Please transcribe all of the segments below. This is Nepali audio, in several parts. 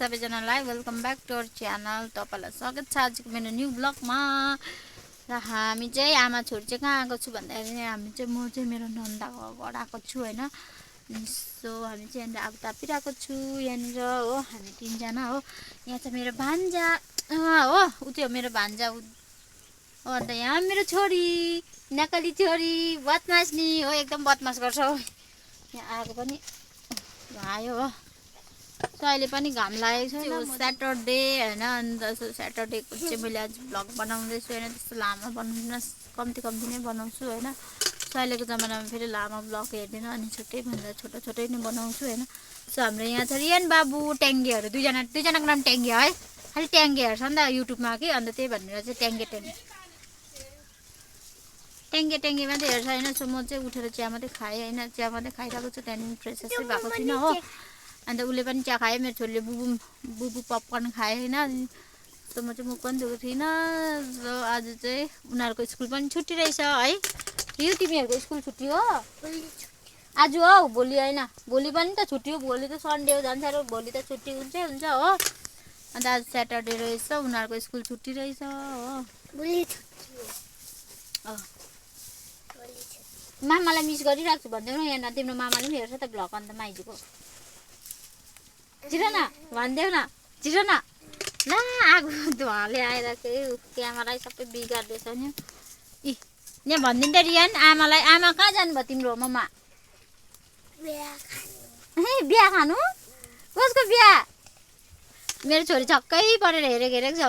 सबैजनालाई welcome back to our channel. तपाईलाई स्वागत छ आजको मेरो न्यू ब्लगमा। र हामी चाहिँ आमा छोरी चाहिँ कहाँ आएको छु भन्दाखेरि हामी चाहिँ म चाहिँ मेरो नन्दाको घर आएको छु हैन। सो हामी चाहिँ यहाँनिर आगो तापिरहेको छु यहाँनिर हो। हामी तीनजना हो। यहाँ चाहिँ मेरो भान्जा हो, उ त्यो मेरो भान्जा हो। अन्त यहाँ मेरो छोरी नकली छोरी बदमास्नी हो, एकदम बदमास गर्छ हो। यहाँ आगो पनि आयो हो। सो अहिले पनि घाम लागेको छ, स्याटरडे हैन। अन्त स्याटरडेको चाहिँ मैले आज भ्लग बनाउँदैछु हैन। त्यस्तो लामो बनाउँदिनँ, कम्ती नै बनाउँछु हैन। सो अहिलेको जमानामा फेरि लामो भ्लग हेर्दिनँ अनि छुट्टैभन्दा छोटो नै बनाउँछु हैन। सो हाम्रो यहाँ छ रियन बाबु ट्याङ्गेहरू दुईजनाको नाम ट्याङ्गे है। खालि ट्याङ्गे हेर्छ नि त युट्युबमा कि, अन्त त्यही भनेर चाहिँ ट्याङ्गे मात्रै हेर्छ हैन। सो म चाहिँ उठेर चिया मात्रै खाएँ हैन, चिया मात्रै खाइरहेको छु। त्यहाँदेखि फ्रेस चाहिँ भएको छुइनँ हो। अन्त उसले पनि चिया खायो, मेरो छोरीले बुबु पपकर्न खायो होइन। सो म चाहिँ मुख पनि धुएको थिइनँ। सो आज चाहिँ उनीहरूको स्कुल पनि छुट्टी रहेछ है। यो तिमीहरूको स्कुल छुट्टी हो आज हौ, भोलि होइन। भोलि पनि त छुट्टी हो, भोलि त सन्डे हो झन् साह्रो। भोलि त छुट्टी हुन्छ हो। अन्त आज स्याटरडे रहेछ, उनीहरूको स्कुल छुट्टी रहेछ हो। मामालाई मिस गरिरहेको छु भनिदेऊ न। यहाँ तिम्रो मामाले पनि हेर्छ त भ्लग, अन्त माइजूको छिटो न भनिदेऊ न, छिटो न। ल आगो धुवाले आएर क्यामेरा सबै बिगार्दैछ नि। यहाँ भनिदिनु त रियान आमालाई। आमा कहाँ जानुभयो तिम्रो मम्मा? बिहा खानु? कसको बिहा? मेरो छोरी छक्कै परेर हेरेको छ।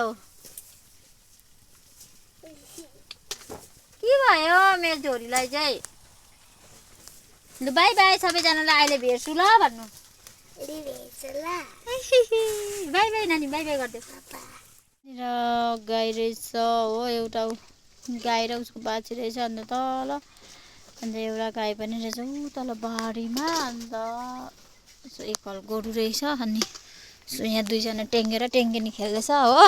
के भयो मेरो छोरीलाई चाहिँ? लु बाई बाई सबैजनालाई, अहिले भेट्छु ल भन्नु। बाई बाई नानी, बाई बाई गरिदेऊ। र गाई रहेछ हो, एउटा गाई र उसको बाछी रहेछ। अन्त तल अन्त एउटा गाई पनि रहेछ ऊ तल बारीमा। अन्त एक हल गोरु रहेछ। अनि सो यहाँ दुईजना टेङ्गे र टेङ्गेनी खेल्दैछ हो।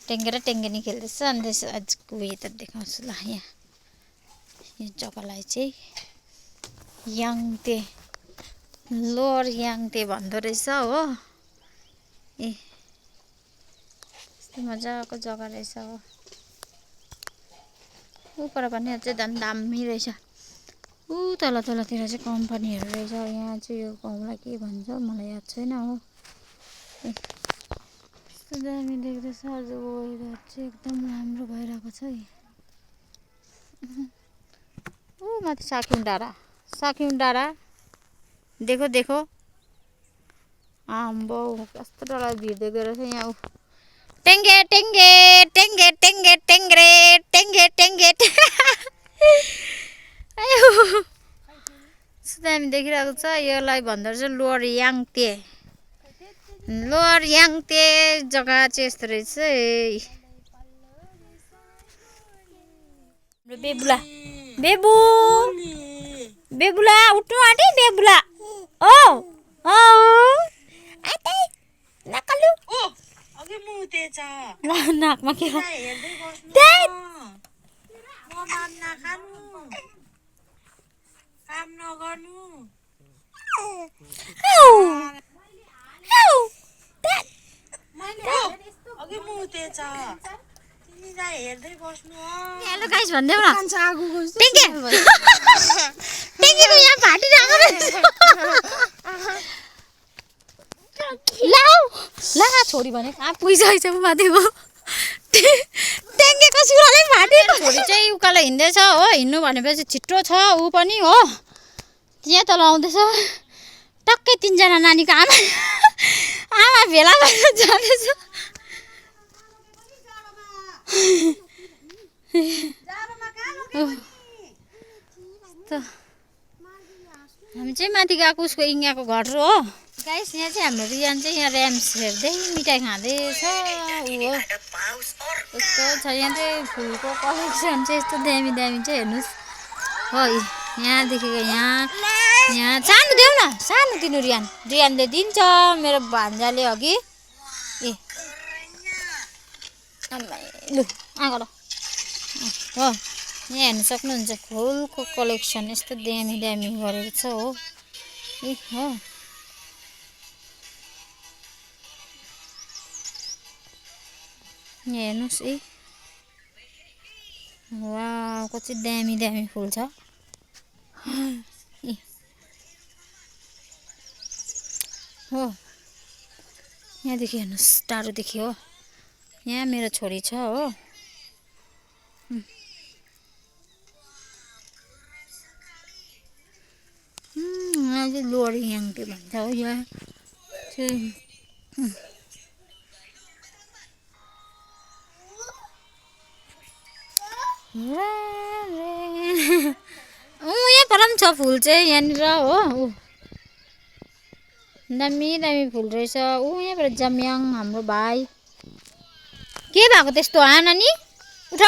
टेङ्गे र टेङ्गेनी खेल्दैछ। अन्त आजको वेदर देखाउँछु ल। यहाँ यो जग्गालाई चाहिँ याङते, लोअर याङते भन्दो रहेछ हो। यस्तो मजाको जग्गा रहेछ हो। उपर पनि अझै झन् दामी रहेछ। ऊ तलतिर चाहिँ कम्पनीहरू रहेछ। यहाँ चाहिँ यो गाउँलाई के भन्छ मलाई याद छैन हो। यस्तो दामी देख्दैछ। आज वेदर चाहिँ एकदम राम्रो भइरहेको छ है। ऊ माथि साख्युङ डाँडा देखो देखो। आम्बो कस्तो डरला भिड देख्दो रहेछ यहाँ। टेङ्गे टेङ्गे टेङ्गे टेङ्गे टेङ्ग्रे टेङ्गे टेङ्गे दामी देखिरहेको छ। यसलाई भन्दो रहेछ लोअर याङते। लोअर याङते जग्गा चाहिँ यस्तो रहेछ है। बेबुला बेबुला उठ्नु आँटे बेबुला ओ आँटे नकलु नाकमा के काम नगर्नु। हेलो गाइस भन्देऊ न। टेङ्गेको यहाँ फाटिरहेको रहेछ। ला छोरी भने कहाँ पुगिसकेको माथिको टेङ्गेको सुराले फाटेको। छोरी चाहिँ उकालो हिँड्दैछ हो। हिँड्नु भनेपछि छिट्टो छ ऊ पनि हो। यहाँ तल आउँदैछ। टक्कै तीनजना नानीको आमा भेला भएर जाँदैछ। हामी चाहिँ माथि गएको उसको इङ्गाको घर हो गाइस। यहाँ चाहिँ हाम्रो रियान चाहिँ यहाँ ऱ्याम्स हेर्दै मिठाई खाँदैछ ऊ हो। यस्तो छ यहाँ चाहिँ फुलको कलेक्सन चाहिँ यस्तो दामी चाहिँ हेर्नुहोस् हो। यहाँदेखिको यहाँ सानो देऊ न, सानो दिनु रियानले दिन्छ मेरो भान्जाले अघि। लु आएको ल हो। यहाँ हेर्नु सक्नुहुन्छ फुलको कलेक्सन यस्तो दामी गरेको छ हो। हो यहाँ हेर्नुहोस् है। वाउ कति दामी दामी फुल छ। ए, हो यहाँदेखि हेर्नुहोस् टाढोदेखि हो। यहाँ मेरो छोरी छ हो। यहाँ चाहिँ लोरी याङ्के भन्छ हो। यहाँ चाहिँ यहाँ पर पनि छ फुल चाहिँ यहाँनिर हो। दामी दामी फुल रहेछ। यहाँबाट जम्याङ हाम्रो भाइ के भएको त्यस्तो नानी उठ।